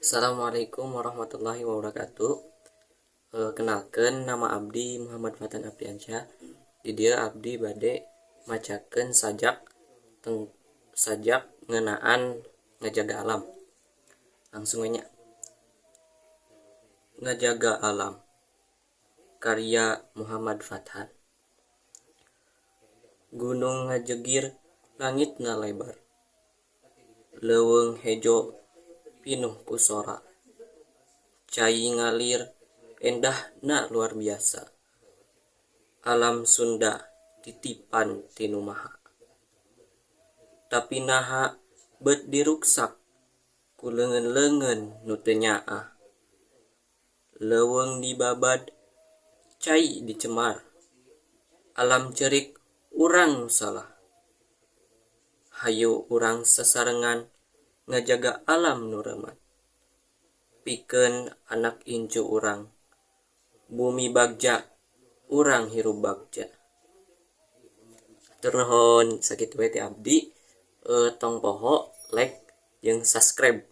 Assalamualaikum warahmatullahi wabarakatuh. Kenalkeun, nama abdi Muhammad Fatan Apriansyah. Di dieu abdi bade macakeun sajak teng sajak ngeunaan ngajaga alam. Langsung we nya. Ngajaga Alam, karya Muhammad Fathan. Gunung ngajegir, langitna lebar. Leuweung hejo pinuh ku sora. Cai ngalir endahna luar biasa. Alam Sunda titipan ti Nu Maha. Tapi naha beut diruksak ku leungeun-leungeun nu teu nyaah. Leuweung dibabad, cai dicemar. Alam ceurik, urang nu salah. Hayu urang sasarengan ngajaga alam nu reumat. Pikeun anak incu urang. Bumi bagja, urang hirup bagja. Hatur nuhun, sakitu we ti abdi. Tong poho like jeung subscribe.